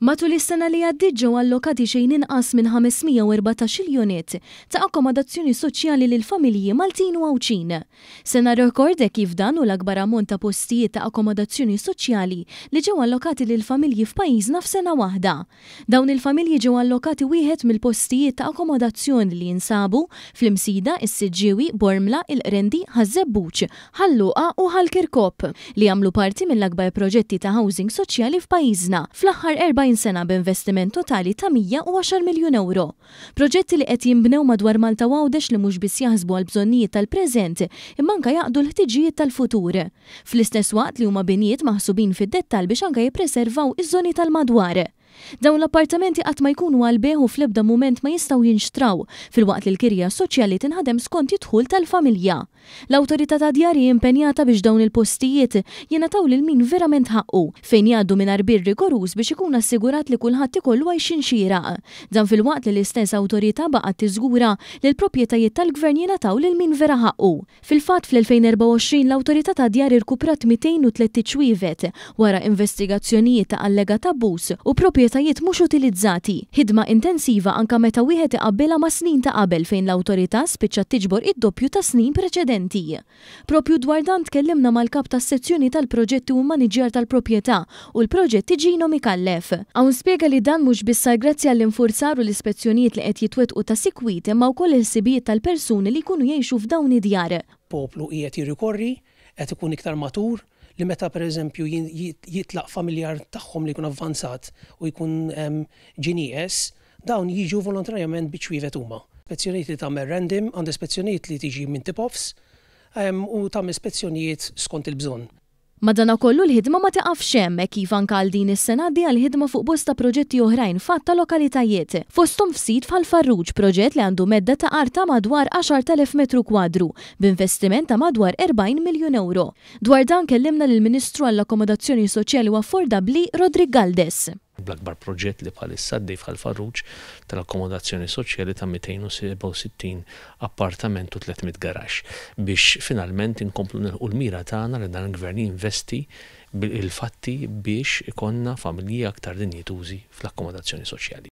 Matul is-sena li għaddiet ġew allokati xejn inqas minn 514-il unit ta' akkomodazzjoni soċjali lil familji Maltin u Għawdxin. Sena rekord hekk kif dan hu l-akbar ammont ta' postijiet ta' akkomodazzjoni soċjali li ġew allokati lil familji f'pajjiżna f'sena waħda. Dawn il-familji ġew allokati wieħed mill-postijiet ta' akkomodazzjoni li jinsabu fl-Imsida, is-Siġġiewi, Bormla, il-Qrendi, Ħaż-Żebbuġ, Ħal Luqa u Ħal Kirkop, li jagħmlu parti mill-akbar proġetti ta' housing soċjali f'pajjiżna fl-aħħar 40 sena b'investiment totali ta' 110 miljun ewro. Proġetti li qed jinbnew madwar Malta u Għawdex li mhux biss jaħsbu għall-bżonnijiet tal-preżent imma anke jaqdu l-ħtiġijiet tal-futur. Fl-istess waqt li huma binjiet maħsubin fid-dettall biex anke jippreservaw iż-żoni tal-madwar. Dawn l-appartamenti qatt ma jkunu għall-bejgħ u fl-ebda mument ma jistgħu jinxtraw, filwaqt li l-kirja soċjali tinħadem skont id-dħul tal-familja. L-Awtorità tad-Djar hi impenjata biex dawn il-postijiet jingħataw lil min verament ħaqqu, fejn jgħaddu minn għarbiel rigoruż biex ikun assigurat li kulħadd ikollu għajxien xieraq. Dan filwaqt li l-istess Awtorità baqgħet tiżgura li l-proprjetajiet tal-Gvern jingħataw lil min vera ħaqqu. Fil-fatt, fl-2024 l-Awtorità tad-Djar irkuprat 203 ċwievet wara investigazzjonijiet ta' allegat abbuż u proprjetajiet mhux utilizzati. Ħidma intensiva anke meta wieħed iqabbilha ma' snin ta' qabel fejn l-Awtorità spiċċat tiġbor id-doppju tas-snin preċedenti. Proprju dwar dan tkellimna mal-Kap tas-Sezzjoni tal-Proġetti u Mmaniġġjar tal-Proprjetà u l-Proġetti Gino Micallef. Hawn spjega li dan mhux biss sar grazzi għall-infurzar u l-ispezzjonijiet li qed jitwettqu ta' sikwit imma wkoll il-ħsibijiet tal-persuni li jkunu jgħixu f'dawn id-djar. Poplu qiegħed jirrikorri, qed ikun iktar matur, li meta pereżempju jitlaq familjar tagħhom li jkun avvanzat u jkun ġie nieqes, dawn jiġu volontarjament biċ-ċwievet huma. Spezzjonijiet li tagħmel random, għandha spezzjonijiet li tiġi minn tip-offs u tagħmel spezzjonijiet skont il-bżonn. Madanakollu l-ħidma ma tiqafx hemm, hekk kif anke għal din is-sena għaddejja l-ħidma fuq bosta proġetti oħrajn f'għadd ta' lokalitajiet, fosthom f'sit f'Ħal Farruġ, proġett li għandu medda ta' art ta' madwar 10,000 metru kwadru, b'investiment ta' madwar 40 miljun ewro. Dwar dan kellimna lill-Ministru għall-Akkomodazzjoni Soċjali u Affordabbli, Roderick Galdes. bl-akbar proġett li bħalissa għaddej f'Ħal Farruġ tal-akkomodazzjoni soċjali ta' 267 appartament u 300 garaxx biex finalment inkomplu nilħqu l-mira tagħna li dan il-Gvern jinvesti bil-fatti biex ikollna familji aktar dinjitużi fl-akkomodazzjoni soċjali.